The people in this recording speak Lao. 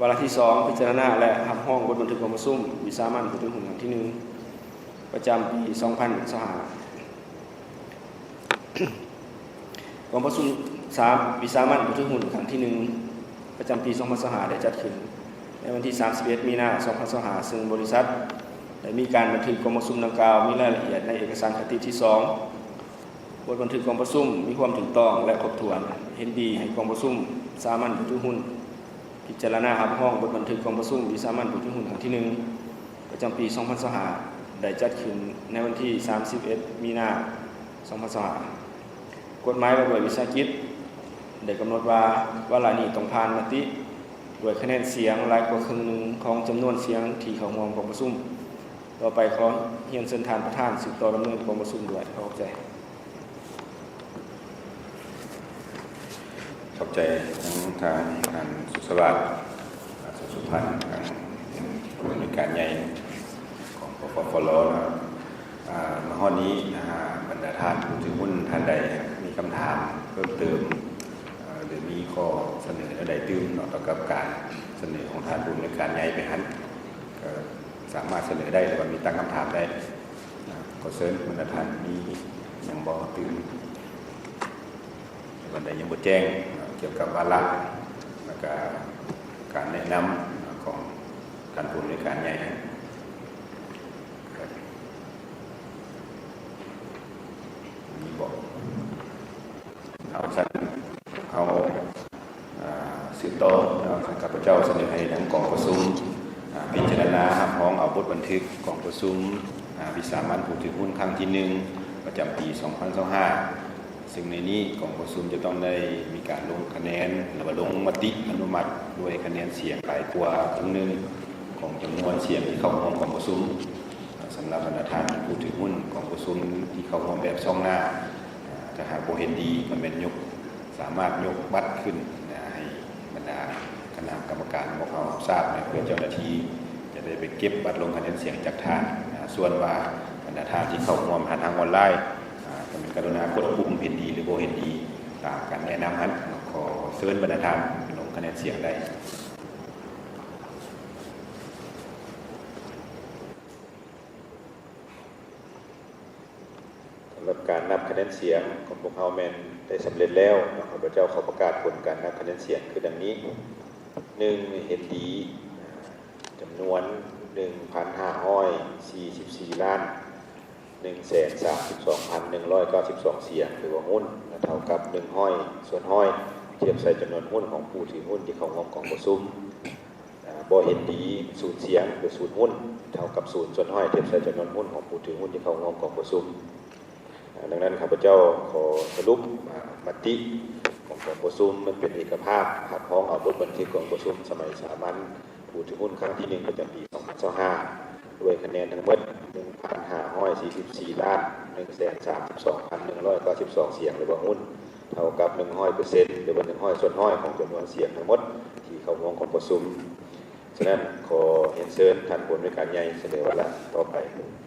ວາລະທີສອງ ພິຈາລະນາ ແລະ ຮັບຮອງບົດບັນທຶກກອງປະຊຸມວິສາມັນຜູ້ຖືຫຸ້ນຄັ້ງທີໜຶ່ງ ປະຈຳປີສອງພັນຊາວຫ້າ. ກອງປະຊຸມສາມ ວິສາມັນຜູ້ຖືຫຸ້ນຄັ້ງທີໜຶ່ງ ປະຈຳປີສອງພັນຊາວຫ້າ ໄດ້ຈັດຂຶ້ນໃນວັນທີສາມສິບເອັດ ມີນາ ສອງພັນຊາວຫ້າ ເຊິ່ງບໍລິສັດໄດ້ມີການບັນທຶກກອງປະຊຸມດັ່ງກ່າວ ມີລາຍລະອຽດໃນເອກະສານຄະຕິທີສອງ. ບົດບັນທຶກກອງປະຊຸມມີຄວາມຖືກຕ້ອງ ແລະ ຄົບຖ້ວນ, ເຫັນດີໃຫ້ກອງປະຊຸມສາມັນຜູ້ຖືຫຸ້ນພິຈາລະນາຮັບຮອງບົດບັນທຶກກອງປະຊຸມວິສາມັນຜູ້ຖືຫຸ້ນຄັ້ງທີໜຶ່ງ ປະຈຳປີສອງພັນຊາວຫ້າ ໄດ້ຈັດຂຶ້ນໃນວັນທີສາມສິບເອັດ ມີນາ ສອງພັນຊາວຫ້າ. ກົດໝາຍວ່າດ້ວຍວິສາຫະກິດໄດ້ກຳນົດວ່າ ວາລະນີ້ຕ້ອງຜ່ານມະຕິດ້ວຍຄະແນນສຽງຫຼາຍກວ່າເຄິ່ງໜຶ່ງຂອງຈຳນວນສຽງທີ່ເຂົ້າຮ່ວມກອງປະຊຸມ. ຕໍ່ໄປຂໍຮຽນເຊີນທ່ານປະທານສືບຕໍ່ດຳເນີນກອງປະຊຸມດ້ວຍ. ຂໍຂອບໃຈ. ຂອບໃຈທັງທ່ານ ທ່ານ ສຸດສະຫວາດ ສຸດສຸພັນ ທ່ານເປັນຜູ້ອຳນວຍການໃຫຍ່ຂອງ ປປຟລ ເນາະ. ອາ ມາຮອດນີ້ ອາ ບັນດາທ່ານຜູ້ຖືຫຸ້ນທ່ານໃດມີຄຳຖາມເພີ່ມເຕີມ ອາ ຫຼືມີຂໍ້ສະເໜີແນວໃດຕື່ມເນາະ ຕໍ່ກັບການສະເໜີຂອງທ່ານຜູ້ອຳນວຍການໃຫຍ່ໄປຫັ້ນ ກໍສາມາດສະເໜີໄດ້ ຫຼືວ່າມີຕັ້ງຄຳຖາມໄດ້. ຂໍເຊີນບັນດາທ່ານ ມີຫຍັງບໍ່ຕື່ມ ບັນດາຍັງບໍ່ແຈ້ງ ກ່ຽວກັບວາລະ ແລ້ວກະການແນະນຳຂອງທ່ານຜູ້ອຳນວຍການໃຫຍ່ ມີບໍ່? ເອົາຊັ້ນ ເຮົາ ອາ ສືບຕໍ່ເນາະ ຂ້າພະເຈົ້າສະເໜີໃຫ້ທາງກອງປະຊຸມ ອາ ພິຈາລະນາຮັບຮອງເອົາບົດບັນທຶກກອງປະຊຸມ ອາ ວິສາມັນຜູ້ຖືຫຸ້ນຄັ້ງທີໜຶ່ງ ປະຈຳປີສອງພັນຊາວຫ້າ ເຊິ່ງໃນນີ້ກອງປະຊຸມຈະຕ້ອງໄດ້ມີການລົງຄະແນນ ຫຼືວ່າລົງມະຕິອະນຸມັດດ້ວຍຄະແນນສຽງຫຼາຍກວ່າເຄິ່ງໜຶ່ງຂອງຈຳນວນສຽງທີ່ເຂົ້າຮ່ວມກອງປະຊຸມ. ສຳລັບບັນດາທ່ານຜູ້ຖືຫຸ້ນກອງປະຊຸມທີ່ເຂົ້າຮ່ວມແບບຊອງໜ້າ ຖ້າຫາກບໍ່ເຫັນດີກໍແມ່ນຍົກ ສາມາດຍົກບັດຂຶ້ນໃຫ້ບັນດາຄະນະກຳມະການພວກເຮົາຮັບຊາບ ເພື່ອເຈົ້າໜ້າທີ່ຈະໄດ້ໄປເກັບບັດລົງຄະແນນສຽງຈາກທ່ານ. ສ່ວນວ່າບັນດາທ່ານທີ່ເຂົ້າຮ່ວມຜ່ານທາງອອນລາຍ ກໍແມ່ນກະລຸນາກົດປຸ່ມເຫັນດີ ຫຼື ບໍ່ເຫັນດີ ຕາມການແນະນຳຫັ້ນ. ຂໍເຊີນບັນດາທ່ານລົງຄະແນນສຽງໄດ້. ສຳລັບການນັບຄະແນນສຽງຂອງພວກເຮົາແມ່ນໄດ້ສຳເລັດແລ້ວເນາະ. ຂ້າພະເຈົ້າຂໍປະກາດຜົນການນັບຄະແນນສຽງຄືດັ່ງນີ້: ໜຶ່ງ ເຫັນດີ ຈຳນວນໜຶ່ງພັນຫ້າຮ້ອຍສີ່ສິບສີ່ລ້ານໜຶ່ງແສນສາມສິບສອງພັນໜຶ່ງຮ້ອຍເກົ້າສິບສອງສຽງ ຫຼືວ່າຫຸ້ນ ເທົ່າກັບໜຶ່ງຮ້ອຍສ່ວນຮ້ອຍ ທຽບໃສ່ຈຳນວນຫຸ້ນຂອງຜູ້ຖືຫຸ້ນທີ່ເຂົ້າຮ່ວມກອງປະຊຸມ. ອາ ບໍ່ເຫັນດີ ສູນສຽງ ຫຼື ສູນຫຸ້ນ ເທົ່າກັບສູນສ່ວນຮ້ອຍ ທຽບໃສ່ຈຳນວນຫຸ້ນຂອງຜູ້ຖືຫຸ້ນທີ່ເຂົ້າຮ່ວມກອງປະຊຸມ. ອາ ດັ່ງນັ້ນ ຂ້າພະເຈົ້າຂໍສະຫຼຸບ ອາ ມະຕິຂອງກອງປະຊຸມ ມັນເປັນເອກະພາບ ຮັບຮອງເອົາບົດບັນທຶກກອງປະຊຸມສະໄໝສາມັນຜູ້ຖືຫຸ້ນຄັ້ງທີໜຶ່ງ ປະຈຳປີສອງພັນຊາວຫ້າ ດ້ວຍຄະແນນທັງໝົດໜຶ່ງພັນຫ້າຮ້ອຍສີ່ສິບສີ່ລ້ານໜຶ່ງແສນສາມສິບສອງພັນໜຶ່ງຮ້ອຍເກົ້າສິບສອງສຽງ ຫຼືວ່າຫຸ້ນ ເທົ່າກັບໜຶ່ງຮ້ອຍເປີເຊັນ ຫຼືວ່າໜຶ່ງຮ້ອຍສ່ວນຮ້ອຍຂອງຈຳນວນສຽງທັງໝົດທີ່ເຂົ້າຮ່ວມກອງປະຊຸມ. ສະນັ້ນ ຂໍຮຽນເຊີນທ່ານຜູ້ອຳນວຍການໃຫຍ່ສະເໜີວາລະຕໍ່ໄປ.